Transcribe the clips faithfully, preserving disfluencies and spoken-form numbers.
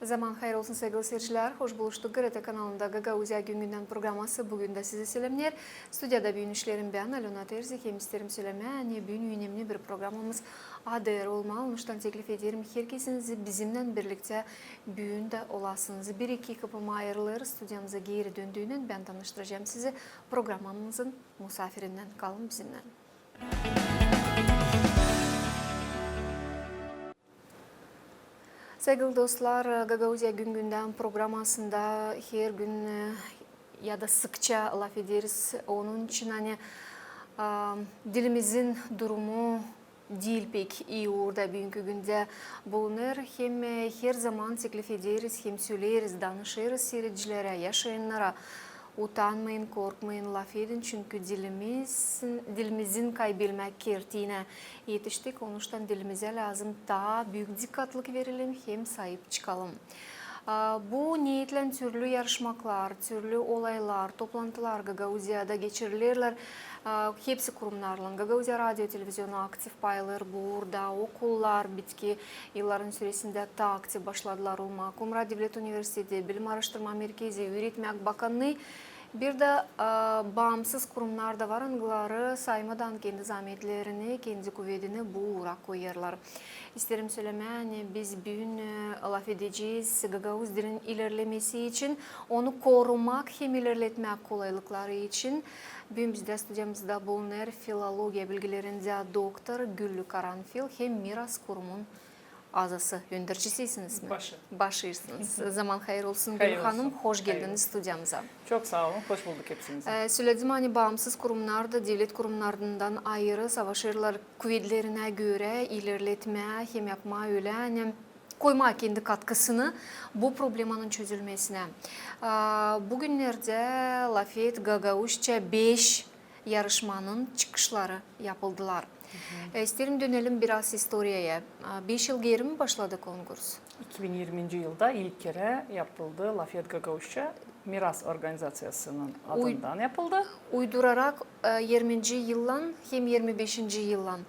Zaman hayır olsun, saygılı seyircilär. Hoş buluştuk. GRT kanalında Gagauziya gün-gündän programası bugün dä sizi selämneer. Studiyada büün işleerim bän, Alöna Terzi, hem isteerim sölemää, ani büün önemli bir programamız ADR olmalı. Onuştan teklif ederim herkezi bizimnän birliktä büün dä olasınız. Bir-iki kıpıma ayırılêrız. Studiyamıza geeri döndüynän bän tanıştıracam sizi programamızın musaafirindän. Kalın bizimnän. Saygılı dostlar, Gagauziya gün-gündän programasında her gün, e, ya da sıkça lafederiz. Onun için, ani, a, dilimizin durumu diil pek ii uurda büünkü gündä bulunêr. Hem, e, her zaman teklif ederiz, hem söleeriz, danışêrız siiredicilerä, yaşayannara: utanmayın, korkmayın, lafedin, çünkü dilimiz, dilimizin kaybelmää kertinä etiştik. Onuştan dilimizä lääzım taa büük dikkatlık verelim hem saip çıkalım. A, bu neetlän türlü yarışmaklar, türlü olaylar, toplantılar Gagauziyada geçirilerlär. A, hepsi kurumnarlan. Gagauziya radio-televizionu aktiv payalêêr bu uurda, okullar bitki yılların süresindä taa aktiv başladılar olmaa. Kumra devlet universiteti, bilim aaraştırma merkezi, üüretmäk bakannıı, bir dä, a, baamsız kurumnar da var, angıları saymadan kendi zaametlerini, kendi kuvedini bu uura koyêrlar. İsteerim sölemää, ani biz büün, e, lafedecez gagauz dilin ilerlemesi için, onu korumak hem ilerletmäk kolaylıkları için. Büün bizdä studiyamızda bulunêr filologiya bilgilerindä doktor Güllü Karanfil hem Miras kurumun azası, öndercisisiniz mi? Başı. Başısınız. Zaman hayır olsun, Güllü hanım, hoş geldiniz studiyamıza. Çok saa olun, hoş bulduk hepsinizi. E, söledim, ani baamsız kurumnar da devlet kurumnarından ayırı savaşêrlar kuvedlerinä görä ilerletmää hem yapmaa ölä, ani koymaa kendi katkısını bu problemanın çözülmesinä. A, bugünnerdä Lafet gagauzça beş yarışmanın çıkışları yapıldılar. E, isteerim dönelim biraz istoriyaya. A, beş yıl geeri mi başladı konkurs? İki bin irminci yılda ilk kerä yapıldı Lafet gagauzça, Miras organizaţiyasının adından yapıldı. Uydurarak, e, irminci yıllan hem irmi beşinci yıllan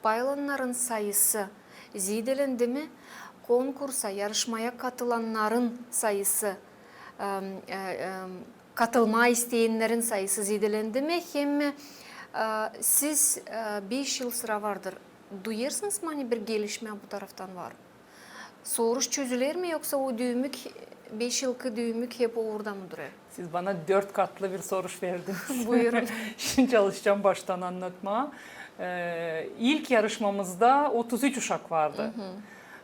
paylananların sayısı zidelendi mi? Konkursa, yarışmaya katılannarın sayısı, em, e, em, katılmaa isteyännerin sayısı zidelendi mi? Hem, e, siz, e, beş yıl sıra vardır, duyêrsınız mı, ani bir gelişmä bu taraftan var? Soruş çözüler mi, yoksa o düümük, beş yılkı düümük hep o uurda mı durêr? Siz bana dört katlı bir soruş verdiniz. Buyurun. Şindi çalışacam baştan annatmaa. E, ilk yarışmamızda otuz üç uşak vardı.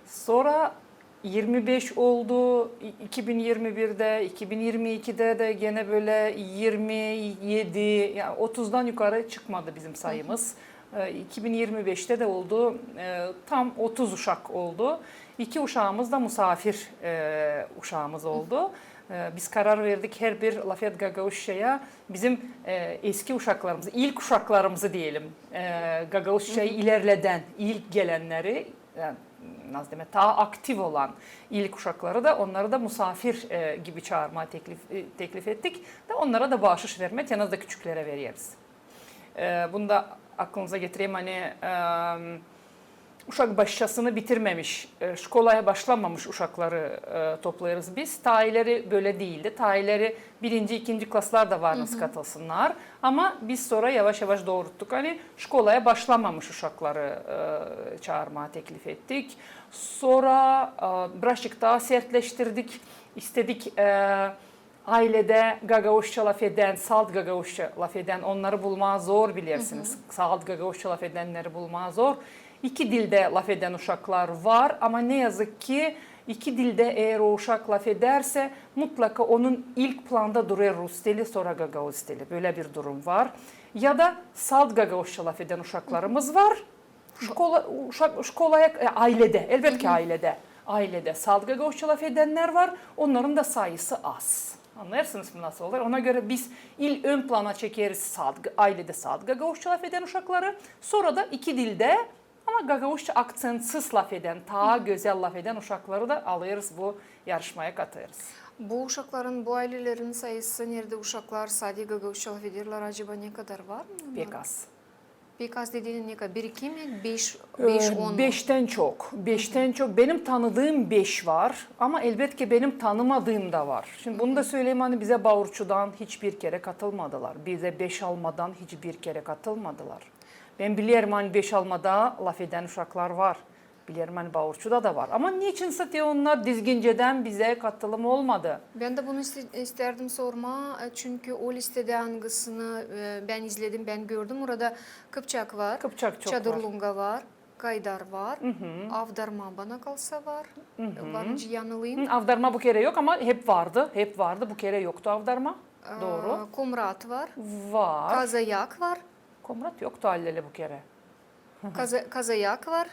Sora irmi beş oldu, i-, iki bin irmi birdä, iki bin irmi ikidä dä genä bölä irmi edi, yani otuzdan yukarı çıkmadı bizim sayımız. E, iki bin irmi beştä dä oldu, e, tam otuz uşak oldu. İki uşaamız da musaafir, e, uşaamız oldu. E, biz karar verdik, herbir Lafet gagauzçaya bizim, e, eski uşaklarımızı, ilk uşaklarımızı deyelim, e, gagauzçayı ilerledän, ilk gelenneri, yani, nasıl demäk, taa aktiv olan ilk uşakları da, onnarı da musaafir, e, gibi çaarmaa teklif, e, teklif ettik. Da onnara da baaşış vermää, en az da küçüklerä vereriz. E, bunu da aklınıza getireyim, ani, e, uşak başçasını bitirmemiş, e, şkolaya başlamamış uşakları, e, toplêêrız biz. Taa ileri bölä diildi. Taa ileri birinci, ikinci klaslar da var, nasıl katılsınnar. Ama biz sora yavaş-yavaş dooruttuk, ani şkolaya başlamamış uşakları, e, çaarmaa teklif ettik. Sora, e, birazçık taa sertleştirdik. İstedik, e, ayledä gagauzça lafedän, salt gagauzça lafedän, onnarı bulmaa zor, bilersiniz. Salt gagauzça lafedänneri bulmaa zor. İki dildä lafedän uşaklar var, ama ne yazık ki iki dildä eer o uşak lafedärsä, mutlaka onun ilk planda durêr rus dili, sora gagauz dili. Bölä bir durum var. Ya da salt gagauzça lafedän uşaklarımız var. Şkola, uşak, şkolaya, e, ayledä, elbetki ayledä. Ayledä salt gagauzça lafedännär var, onnarın da sayısı az. Annêêrsınız mı, nasıl olêr? Ona görä biz ilk ön plana çekeriz salt, ayledä salt gagauzça lafedän uşakları, sora da iki dildä, ama gagauzça aktsentsiz lafedän, taa gözäl lafedän uşakları da alêrız, bu yarışmaya katêrız. Bu uşakların, bu aylelerin sayısı, neredä uşaklar sade gagauzça lafederlär, acaba ne kadar var mı? Pek az. Pek az dediin ne kadar? Bir, iki mi? Beş, beş, on mu? Beştän çok. Beştän çok. Benim tanıdığım beş var, ama elbetki benim tanımadığım da var. Şimdi bunu da söyleyeyim, hani bize Baurçudan hiçbir kere katılmadılar. Bize beş almadan hiçbir kere katılmadılar. Bän bilerim, hani beş almada lafedän uşaklar var. Bilerim, hani Baurçuda da var. Ama neçinsä te onnar Dizgincedän bizä katılım olmadı. Bän dä bunu iste-, istärdim sormaa, e, çünkü o listedä, angısını, e, bän izledim, bän gördüm, orada Kıpçak var, Kıpçak çok var. Çadırlunga var, Kaydar var, Avdarma, bana kalsa, var. Var mı, yanılayım? Hı, Avdarma bu kerä yok, ama hep vardı, hep vardı. Bu kerä yoktu Avdarma. Dooru. Komrat var. Var. Kazayak var. Komrat yoktu haliyle bu kerä. Kaza-, Kazayak var.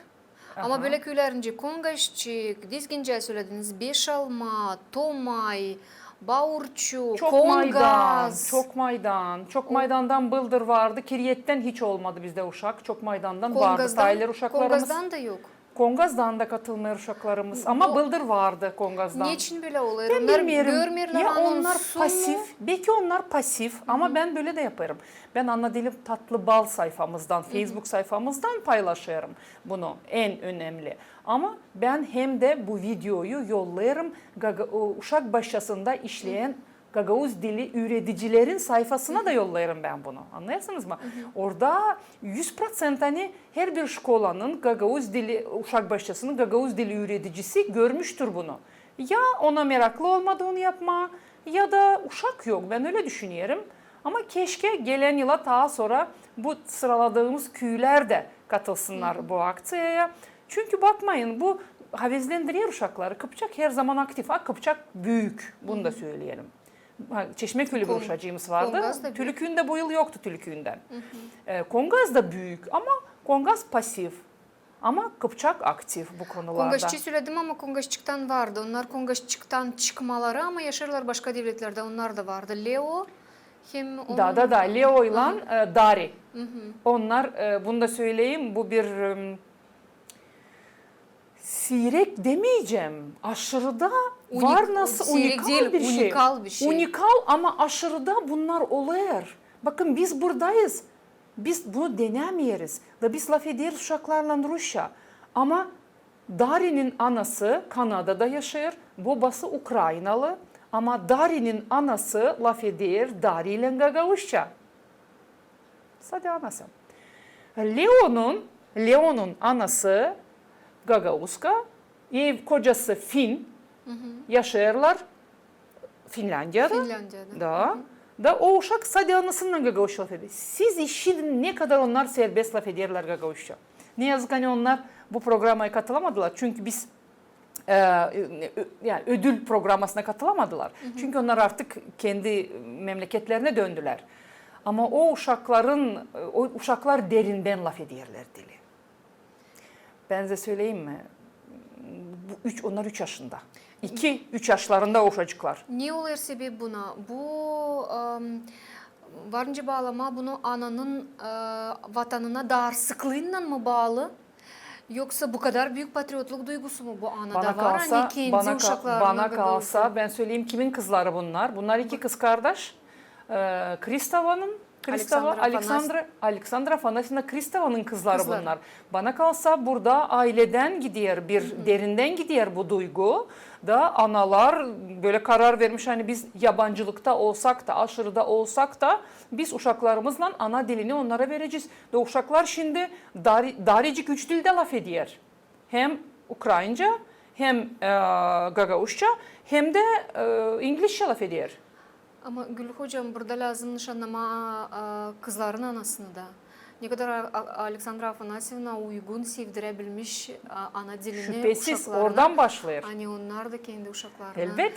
Ama bölä küülerincä Kongaşçık, Dizgincä sölediniz, Beşalma, Tomay, Baurçu, Kongaz. Çok maydan, çok maydan. Çok maydandan bıldır vardı. Kiryettän hiç olmadı bizdä uşak. Çok maydandan vardı tayler uşaklarımız. Kongazdan da yok. Kongazdan da katılmêêr uşaklarımız. Ama bıldır vardı Kongazdan. Neçin bölä olêr? Bän bilmeerim. Ya onnar pasif, beki onnar pasif, ama bän bölä dä yapêrım. Bän Ana dilim tatlı bal sayfamızdan, Facebook sayfamızdan paylaşêrım bunu, en önemli. Ama bän hem dä bu videoyu yollêrım gaga-, o, uşak başçasında işleyän gagauz dili üüredicilerin sayfasına da yollêrım bän bunu. Annêêrsınız mı? Orada üz proţent, ani herbir şkolanın gagauz dili, uşak başçasının gagauz dili üüredicisi görmüştür bunu. Ya ona meraklı olmadı onu yapmaa, ya da uşak yok, bän ölä düşünerim. Ama keşke gelän yıla taa sora bu sıraladığımız küülär dä katılsınnar bu akţiyaya. Çünkü bakmayın, bu havezlendirer uşakları. Kıpçak herzaman aktiv, a Kıpçak büük, bunu da söleyelim. Ha, Çeşmeküülü bir uşacıımız vardı. Tülüküündä bu yıl yoktu, Tülüküündän. E, Kongaz da büük, ama Kongaz pasif. Ama Kıpçak aktiv bu konularda. Kongaşçı söledim, ama Kongaşçıktan vardı. Onnar Kongaşçıktan çıkmaları, ama yaşêêrlar başka devletlerdä, onnar da vardı. Leo hem... Da, da, da, Leoylan, e, Dari. Onnar, e, bunu da söleyim, bu bir, em, siirek demeyecäm, aşırıda var nasıl unikal bir şey. Unikal, ama aşırıda bunnar olêr. Bakın, biz buradayız. Biz bunu denämeeriz. Da biz lafederiz uşaklarlan rusça. Ama Darinin anası Kanadada yaşêêr, bobası ukraynalı. Ama Darinin anası lafeder Dariylän gagauzça. Sade anası. Leonun, Leonun anası gagauzka, ev kocası fin, yaşêêrlar Finländiyada. Finländiyada. Da. Da o uşak sade anasınnan gagauzça lafeder. Siz işidin, ne kadar onnar serbest lafederlär gagauzça. Ne yazık, ani onnar bu programaya katılamadılar. Çünkü biz, e, ö-, yani ödül programasına katılamadılar. Çünkü onnar artık kendi memleketlerinä döndülär. Ama o uşakların, o uşaklar derindän lafederlär dili. Bän sizä söleyim mi? Bu üç, onnar üç yaşında. İki, üç yaşlarında o uşacıklar. Ne olêr sebep buna? Bu, em, var nicä baalama bunu ananın, e, vatanına daarsıklıınnan mı baalı? Yoksa bu kadar büük patriotluk duygusu mu bu anada var, ani kendi uşaklarına gagauzça? Bana kalsa, bän söleyim, kimin kızları bunnar? Bunnar iki kızkardaş. E, Kristovanın, Kristova, Aleksandra Afanasy-, Aleksandra Afanasivna Kristovanın kızları bunnar. Bana kalsa, burada ayledän gider, bir derindän gider bu duygu. Da analar bölä karar vermiş, ani biz yabancılıkta olsak ta, aşırıda olsak ta, biz uşaklarımızlan ana dilini onnara verecez. Da uşaklar şindi Dari-, Daricik üç dildä lafeder. Hem ukraynca, hem, e, gagauzça, hem dä, e, inglizçä lafeder. Ama, Gül hocam, burada lääzım nışannamaa, e, kızların anasını da. Ne kadar A-, A-, Aleksandra Afanasivna uygun sevdirebilmiş, e, ana dilini uşaklarına. Şüpesiz, oradan başlêêr. Ani onnar da kendi uşaklarına, e,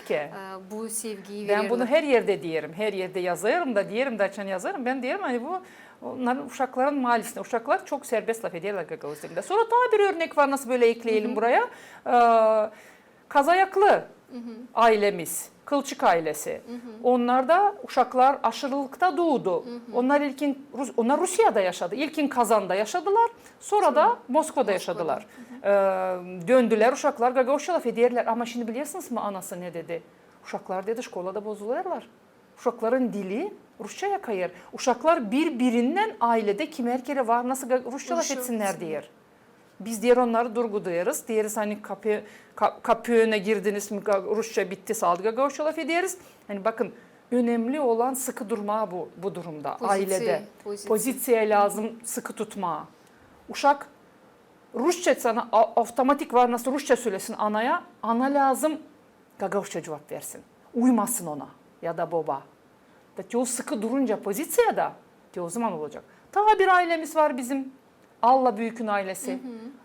bu sevgiyi vererlär. Elbetki. Bän bunu her erdä deyerim, her erdä yazêrım da deyerim, da açan yazêrım, bän deyerim, ani bu Onnarın uşakların maalisin, uşaklar çok serbest lafederlär gagauz dilindä. Sora taa bir örnek var, nasıl bölä ekleyelim buraya. E, Kazayaklı aylemiz, Kılçık aylesi. Onnar da uşaklar aşırılıkta duudu. Onnar ilkin Rus-, onnar Rusiyada yaşadı. İlkin Kazanda yaşadılar, sora da Moskvada yaşadılar. E, döndülär uşaklar, gagauzça lafederlär. Ama şindi bilersiniz mi, anası ne dedi? Uşaklar, dedi, şkolada bozulêrlar. Uşakların dili rusçaya kayêr. Uşaklar biri-birinnän ayledä kim herkerä var, nasıl ga-, rusça lafetsinnär deer. Biz deer onnarı durgudêrız, deeriz, ani kapı, ka-, kapı önä girdiniz mi, ga-, rusça bitti, salt gagauzça lafederiz. Ani bakın, önemli olan sıkı durmaa bu, bu durumda, ayledä. Poziţiya lääzım sıkı tutmaa. Uşak rusça sana a-, avtomatik var, nasıl rusça sölesin anaya, ana lääzım gagauzça cuvap versin. Uymasın ona ya da boba. Da te o sıkı durunca poziţiyada, te o zaman olacek. Taa bir aylemiz var bizim. Alla Büükün aylesi.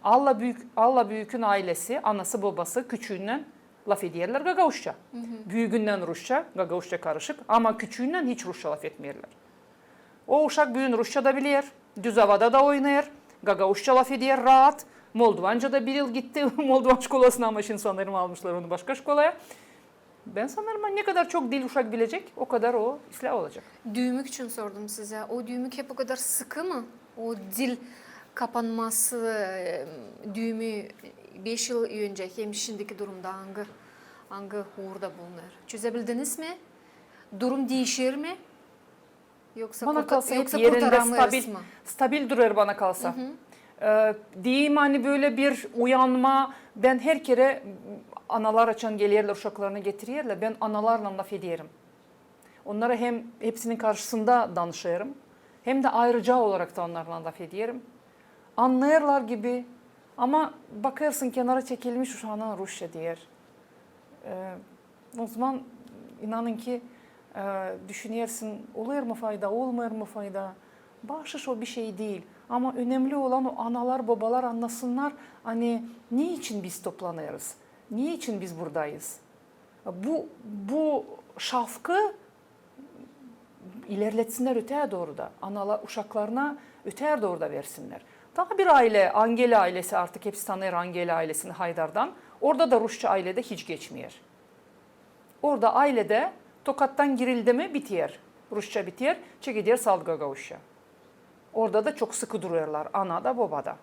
Alla Büük, Alla Büükün aylesi, anası, bobası küçüündän lafederlär gagauzça. Büügünnän rusça, gagauzça karışık, ama küçüündän hiç rusça lafetmeerlär. O uşak büün rusça da biler, düz avada da oynêêr, gagauzça lafeder raat, moldovanca da bir yıl gitti moldovan şkolasına, ama şindi sanêrım almışlar onu başka şkolaya. Bän sanêrım, ne kadar çok dil uşak bilecek, o kadar o islää olacek. Düümük için sordum sizä. O düümük hep o kadar sıkı mı? O dil kapanması, e, düümü beş yıl öncä hem şindiki durumda angı, angı uurda bulunêr? Çözebildiniz mi? Durum diişer mi? Yoksa bana kalsa hep yerindä stabil, stabil durêr bana kalsa. E, deyim, ani bölä bir uyanma, bän herkerä, analar açan gelerlär, uşaklarını getirerlär, bän analarlan lafederim. Onnara hem hepsinin karşısında danışêrım, hem dä ayırıca olarak da onnarlan lafederim. Annêêrlar gibi, ama bakêrsın, kenara çekilmiş, uşaana rusça deer. E, o zaman, inanın ki, e, düşünersin, olêr mı fayda, olmêêr mı fayda? Baaşış o bir şey diil. Ama önemli olan o analar, bobalar annasınnar, ani ne için biz toplanêrız, ne için biz buradayız. Bu, bu şafkı ilerletsinnär ötää dooru da, analar uşaklarına ötää dooru da versinnär. Taa bir aylä, Angeli aylesi, artık hepsi tanıyêr Angeli aylesini Haydardan. Orada da rusça ayledä hiç geçmeer. Orada ayledä tokattan girildi mi, biter. Rusça biter, çekeder salt gagauzça. Orada da çok sıkı durêrlar, ana da, boba da.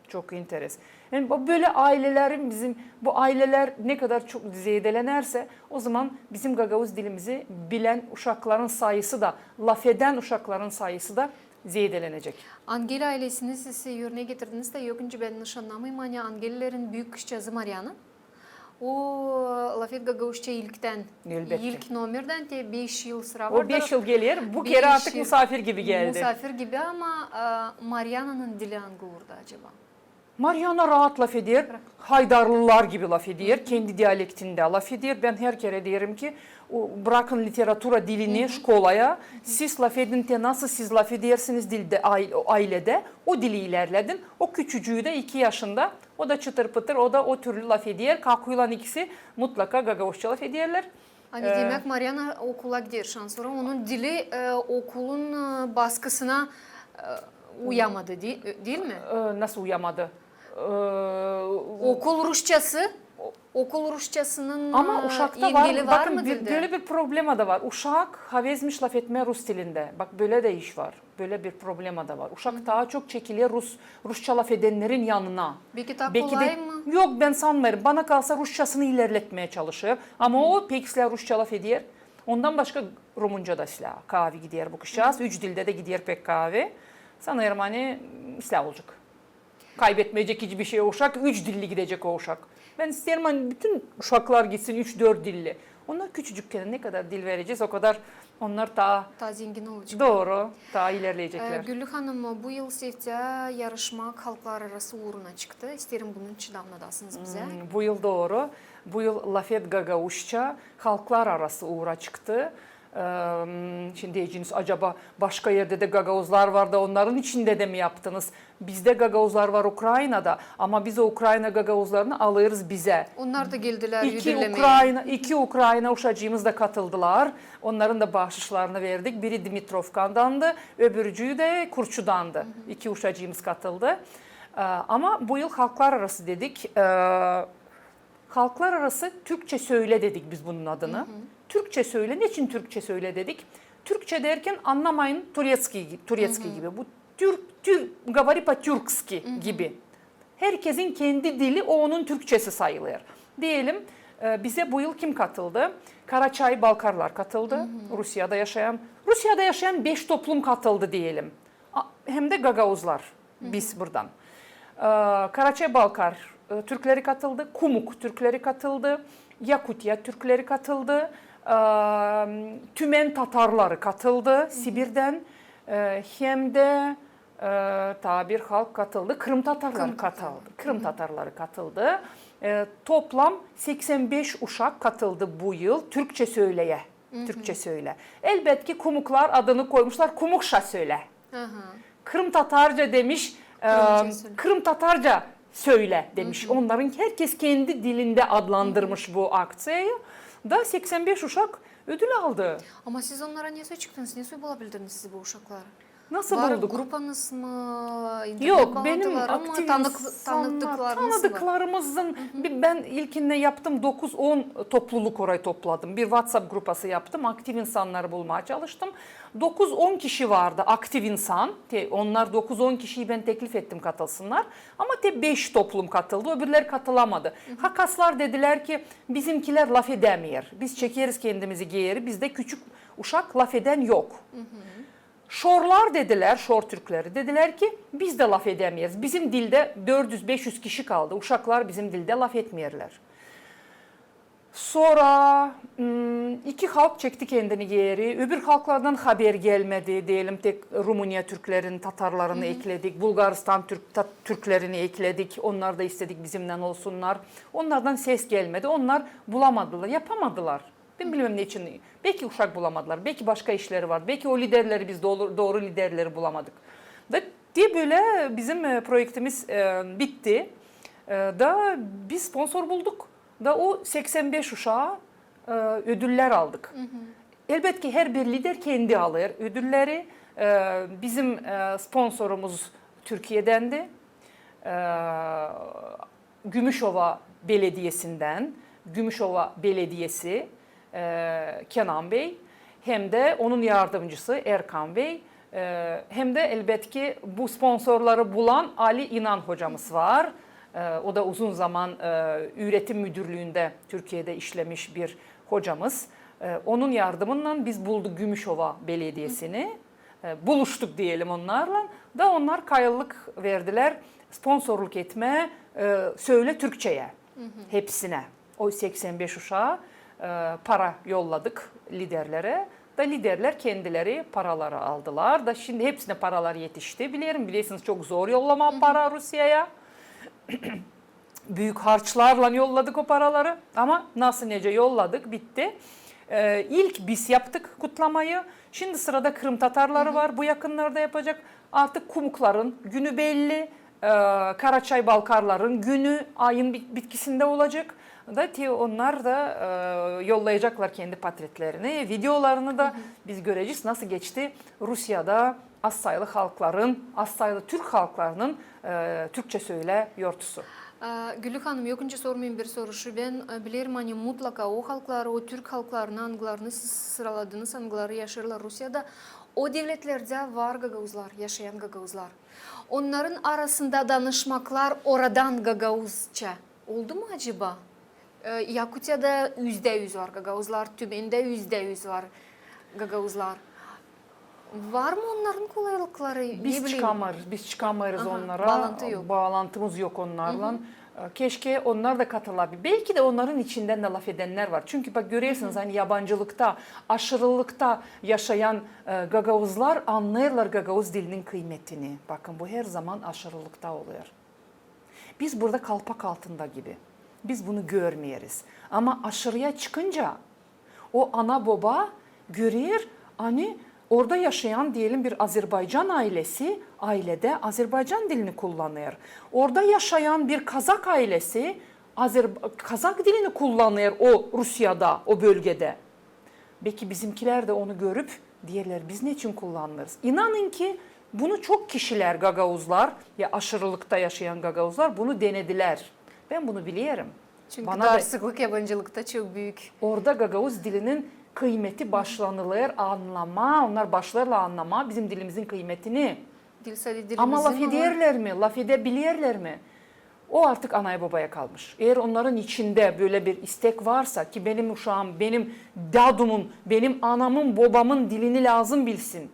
Çok interes. Yani bu bölä aylelerin bizim, bu aylelär ne kadar çok zeedelenersä, o zaman bizim gagauz dilimizi bilän uşakların sayısı da, lafedän uşakların sayısı da zeedelenecek. Angeli aylesini siz örnää getirdiniz dä, yok, nicä bän nışannamayım, ani Angelilerin büük kızçaazı Mariana. O lafeder gagauzça ilktän, elbetki, ilk nomerdän, te beş yıl sıra vardır. O beş yıl geler, bu kerä artık musaafir gibi geldi. Musaafir gibi, ama, e, Mariananın dili angı uurda acaba? Mariana raat lafeder, haydarlılar gibi lafeder, kendi dialektindä lafeder. Bän herkerä deerim ki, o, brakın literatura dilini şkolaya, siz lafedin te, nasıl siz lafedersiniz dildä, ay-, o ayledä, o dili ilerledin. O küçücüü dä iki yaşında, o da çıtır-pıtır, o da o türlü lafeder. Kakuylan ikisi mutlaka gagauzça lafederlär. Ani, e, demäk, Mariana okula gider şansora, onun dili, e, okulun, e, baskısına, e, uyamadı, di-, diil mi? E, nasıl uyamadı? E, okul rusçası, okul rusçasının, e, engeli var mı dilde? Ama uşakta var, bakın, bir, bölä bir problema da var. Uşak havezmiş lafetmää rus dilindä. Bak, bölä dä iş var. Bölä bir problema da var. Uşak taa çok çekiler rus, rusça lafedennärin yanına. Beki taa kolay mı? Yok, bän sannêrım. Bana kalsa, rusçasını ilerletmää çalışêr. Ama o pek islää rusça lafeder. Ondan başka rumunca da islää. Kaavi gider bu kızçaaz. Üç dildä dä gider pek kaavi. Sannêrım, ani islää olacek. Kaybetmeyecek hiçbir şey o uşak, üç dilli gidecek o uşak. Bän isteerim, ani bütün uşaklar gitsin üç-dört dilli. Onnar küçücükkän ne kadar dil verecez, o kadar onnar taa zengin olacek. Dooru, taa ilerleyeceklär. E, Güllü hanım, bu yıl sizdä yarışmak halklararası uuruna çıktı. İsteerim, bunun için dä annadasınız bizä. Hmm, bu yıl dooru. Bu yıl Lafet gagauzça halklararası uura çıktı. Em, şindi deyeceniz, acaba başka erdä dä gagauzlar var da onnarın içindä dä mi yaptınız? Bizdä gagauzlar var Ukraynada, ama biz o Ukrayna gagauzlarını alêrız bizä. Onnar da geldilär ödüllemeyä. İki Ukrayna, iki Ukrayna uşacıımız da katıldılar. Onnarın da baaşışlarını verdik. Biri Dmitrovkandandı, öbürcüü dä Kurçudandı. İki uşacıımız katıldı. E, ama bu yıl halklararası dedik. E, Halklararası Türkçe söyle dedik biz bunun adını. Türkçe söyle. Neçin Türkçe söyle dedik? Türkçe derkän annamayın turetskiy, turetskiy gibi. Bu türk, türk, говори по-тюркски gibi. Herkezin kendi dili, o onun türkçesi sayılêr. Deyelim, E, bize bu yıl kim katıldı? Karaçay-Balkarlar katıldı. Rusiyada yaşayan, Rusiyada yaşayan beş toplum katıldı deyelim. A, hem de gagauzlar biz buradan. E, Karaçay-Balkar, e, türkleri katıldı, Kumuk türkleri katıldı, Yakutiya türkleri katıldı, e, Tümen tatarları katıldı Sibirden, e, hem de e, taa bir halk katıldı. Krımtatarlar katıldı. Krımtatarları katıldı. E, toplam seksen beş uşak katıldı bu yıl Türkçe söyleye. Türkçe söyle. Elbetki Kumuklar adını koymuşlar Kumukşa söyle. Krımtatarca demiş, e, Krımtatarca söyle demiş. Onların herkes kendi dilinde adlandırmış bu akţiyayı. Da seksen beş uşak ödül aldı. Ama siz onnara nesoy çıktınız, nesoy bulabildiniz siz bu uşakları? Nasıl bulduk? Var grupanız mı, internet baalantıları mı, tanıdıklarınız mı? Yok, benim aktiv insanlar, tanıdıklarımızın, bi-, ben ilkindän yaptım, dokuz-on topluluk orayı topladım. Bir WhatsApp grupası yaptım, aktiv insanları bulmaa çalıştım. Dokuz-on kişi vardı aktiv insan. Te-, onnar dokuz-on kişiyi ben teklif ettim katılsınnar. Ama te beş toplum katıldı, öbürleri katılamadı. Hakaslar dedilär ki, bizimkilär lafedämeer. Biz çekeriz kendimizi geeri, bizdä küçük uşak lafedän yok. Şorlar dedilär, şor türkleri, dedilär ki, biz dä lafedämeeriz. Bizim dildä dört üz-beş üz kişi kaldı. Uşaklar bizim dildä lafetmeerlär. Sora, m, iki halk çekti kendini geeri. Öbür halklardan haber gelmedi. Deyelim, tek Rumıniya türklerini, tatarlarını ekledik. Bulgaristan türk-, ta-, türklerini ekledik. Onnar da istedik bizimnän olsunnar. Onnardan ses gelmedi. Onnar bulamadılar, yapamadılar. Bän bilmeerim neçin. Beki uşak bulamadılar, beki başka işleri var, beki o liderleri biz dooru, dooru liderleri bulamadık. Da te bölä bizim, e, proektimiz, e, bitti. E, da biz sponsor bulduk. Da o seksen beş uşaa, e, ödüller aldık. Elbetki, herbir lider kendi alêr ödülleri. E, bizim, e, sponsorumuz Türkiyedändi. E, Gümüşova belediyesindän, Gümüşova belediyesi, e, Kenan bey, hem dä onun yardımcısı Erkan bey, e, hem dä, elbetki, bu sponsorları bulan Ali İnan hocamız var. E, o da uzun zaman, e, üüretim müdürlüündä Türkiyedä işlemiş bir hocamız. E, onun yardımınnan biz bulduk Gümüşova belediyesini. E, buluştuk deyelim onnarlan. Da onnar kayıllık verdilär sponsorluk etmää, e, Söyle Türkçe'ye. Hepsinä. O seksen beş uşaa, e, para yolladık liderlerä. Da liderlär kendileri paraları aldılar. Da şindi hepsinä paralar etişti. Bilerim, bilersiniz, çok zor yollamaa para Rusiyaya. Büük harçlarlan yolladık o paraları. Ama nasıl nicä yolladık, bitti. E, ilk biz yaptık kutlamayı. Şindi sırada krımtatarları var, bu yakınlarda yapacek. Artık kumukların günü belli. E, karaçay-balkarların günü ayın bit-, bitkisindä olacek. Da te onnar da, e, yollayaceklar kendi portretlerini, videolarını da. Biz görecez, nasıl geçti Rusiyada azsaylı halkların, azsaylı türk halklarının, e, Türkçe söyle yortusu. E, Gülü hanım, yok nicä sormayım bir soruşu. Bän, e, bilerim, ani mutlaka o halkları, o türk halklarını, angılarını siz sıraladınız, angıları yaşêêrlar Rusiyada, o devletlerdä var gagauzlar, yaşayan gagauzlar. Onnarın arasında danışmaklar oradan gagauzça oldu mu acaba? E, Yakutiyada üzdä üz var gagauzlar, Tümendä üzdä üz var gagauzlar. Var mı onnarın kolaylıkları? Biz çıkamêêrız, biz çıkamêêrız onnara. Baalantı yok. Baalantımız yok onnarlan. E, keşke onnar da katılabilsä. Belki dä onnarın içindän dä lafedennär var. Çünkü bak, görersiniz, ani yabancılıkta, aşırılıkta yaşayan, e, gagauzlar annêêrlar gagauz dilinin kıymetini. Bakın, bu herzaman aşırılıkta olêr. Biz burada kalpak altında gibi. Biz bunu görmeeriz. Ama aşırıya çıkınca o ana-boba görer, ani orada yaşayan, deyelim, bir azerbaycan aylesi ayledä azerbaycan dilini kullanêr. Orada yaşayan bir kazak aylesi azer-, kazak dilini kullanêr o Rusiyada, o bölgedä. Beki bizimkilär dä onu görüp deerlär, biz neçin kullanmêêrız? İnanın ki, bunu çok kişilär, gagauzlar, ya aşırılıkta yaşayan gagauzlar bunu denedilär. Bän bunu bilerim. Çünkü darsıklık yabancılıkta çok büük. Orada gagauz dilinin kıymeti başlanılêr annamaa, onnar başlêêrlar annamaa bizim dilimizin kıymetini. Ama lafederlär mi? Lafedebilirlär mi? O artık anaya-bobaya kalmış. Eer onnarın içindä bölä bir istek varsa ki, benim uşaam, benim dadumun, benim anamın, bobamın dilini lääzım bilsin,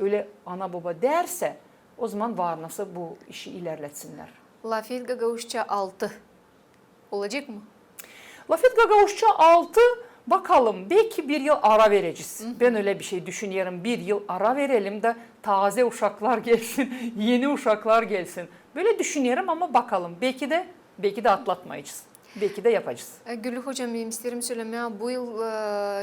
ölä ana-boba dersä, ozaman var nasıl bu işi ilerletsinnär. Lafet gagauzça altı. Olacek mı? Lafet gagauzça altı, bakalım, beki bir yıl ara verecez. Bän ölä bir şey düşünerim, bir yıl ara verelim dä taaze uşaklar gelsin, eni uşaklar gelsin. Bölä düşünerim, ama bakalım, beki dä, beki dä atlatmayacez. Beki dä yapacez. E, Güllü hocam, benim isteerim sölemää, bu yıl, e,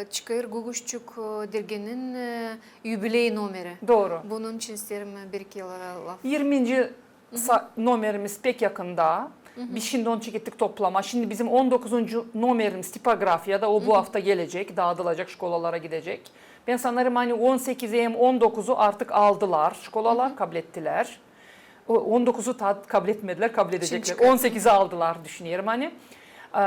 çıkêr Guguşçuk, e, derginin, e, yubiley nomeri. Dooru. Bunun için isteerim, e, bir-iki laf. İrminci sa-, nomerimiz pek yakında. Biz şindi onu çekettik toplamaa. Şindi bizim on dokuzuncu nomerimiz tipografiyada, o bu afta gelecek, daadılacek, şkolalara gidecek. Bän sanêrım, ani on sekizi hem on dokuzu artık aldılar, şkolalar kablettilär. O, on dokuzu taa kabletmedilär, kabledecekler. On sekizi aldılar, düşünerim, ani. E,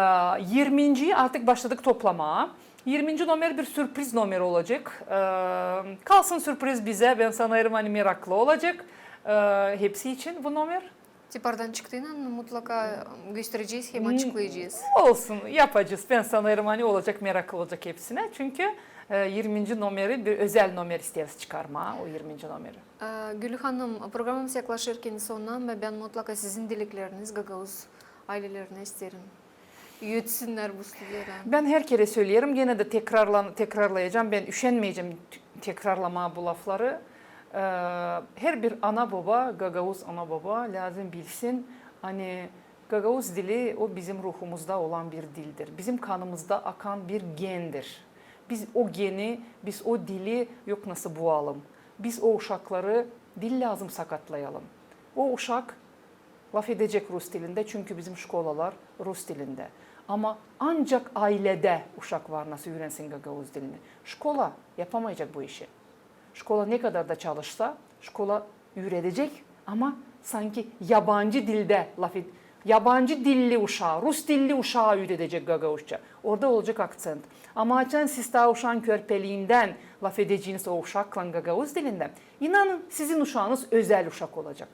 irminci artık başladık toplamaa. İrminci nomer bir sürpriz nomer olacek. E, kalsın sürpriz bizä, bän sanêrım, ani meraklı olacek, e, hepsi için bu nomer. Tipardan çıktıynan mutlaka gösterecez hem açıklayacez. Olsun, yapacez. Bän sanêrım, ani olacek, meraklı olacek hepsinä. Çünkü, e, irminci nomeri bir özäl nomer isteeriz çıkarmaa, o irminci nomeri. E, Güllü hanım, programamız yaklaşêr kendi sonuna, ama bän mutlaka sizin dilekleriniz gagauz aylelerinä isteerim. Üyütsinnär bu studiyadan. Bän her kerä söleerim, genä dä tekrarlan-, tekrarlayacam, bän üşenmeyecäm t-, tekrarlamaa bu lafları. E, herbir ana-boba, gagauz ana-boba lääzım bilsin, ani gagauz dili, o bizim ruhumuzda olan bir dildir. Bizim kanımızda akan bir gendir. Biz o geni, biz o dili yok nasıl bualım. Biz o uşakları diil lääzım sakatlayalım. O uşak lafedecek rus dilindä, çünkü bizim şkolalar rus dilindä. Ama ancak ayledä uşak var nasıl üürensin gagauz dilini. Şkola yapamayacek bu işi. Şkola ne kadar da çalışsa, şkola üüredecek, ama sanki yabancı dildä lafet-, yabancı dilli uşaa, rus dilli uşaa üüredecek gagauzça. Orada olacek akţent. Ama açan siz taa uşaan körpeliindän lafedeceniz o uşaklan gagauz dilindä, inanın, sizin uşaanız özäl uşak olacek.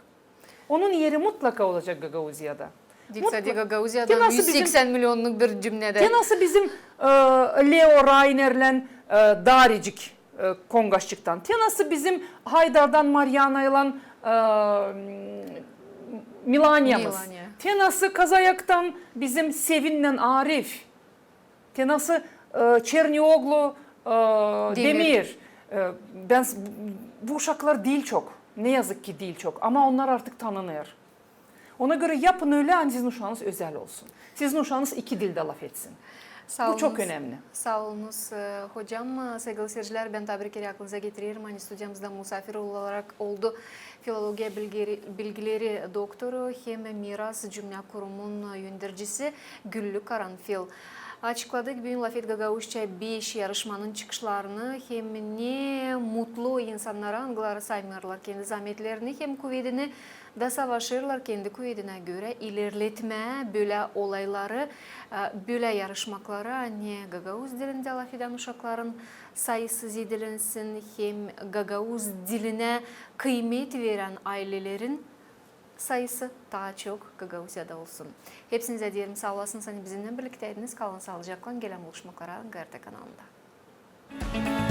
Onun eri mutlaka olacek Gagauziyada. Diil sade Gagauziyada, te nasıl bizim, üz seksän milyonluk bir cümnedä. Te nasıl bizim, e, Leo Raynerlän, e, Daricik, e, Kongaşçıktan. Te nasıl bizim Haydardan Maryanaylan, e, Milaniyamız. Milanya. Te nasıl Kazayaktan bizim Sevinnän Arif. Te nasıl, e, Çernioglu, e, Demir. Demir. E, bän s-, bu uşaklar diil çok. Ne yazık ki diil çok. Ama onnar artık tanınêr. Ona görä yapın ölä, ani sizin uşaanız özäl olsun. Sizin uşaanız iki dildä lafetsin. Bu çok önemli. Saa olunuz, e, hocam. Saygılı seyircilär, bän taa bir kerä aklınıza getirerim, ani studiyamızda musaafir olarak oldu filologiya bilgileri, bilgileri doktoru hem Miras cümnä kurumun öndercisi Güllü Karanfil. Açıkladık büün Lafet gagauzça beş yarışmanın çıkışlarını hem ne mutlu insannara, angıları saymêêrlar kendi zaametlerini hem kuvedini da savaşêrlar kendi kuvedinä görä ilerletmää bölä olayları, e, bölä yarışmakları, ani gagauz dilindä lafedän uşakların sayısı zedelensin hem gagauz dilinä kıymet verän aylelerin sayısı taa çok Gagauziyada olsun. Hepsinizä deerim saa olasınız, ani bizimnän birliktäydiniz. Kalın saalıcaklan, gelän buluşmaklara GRT kanalında.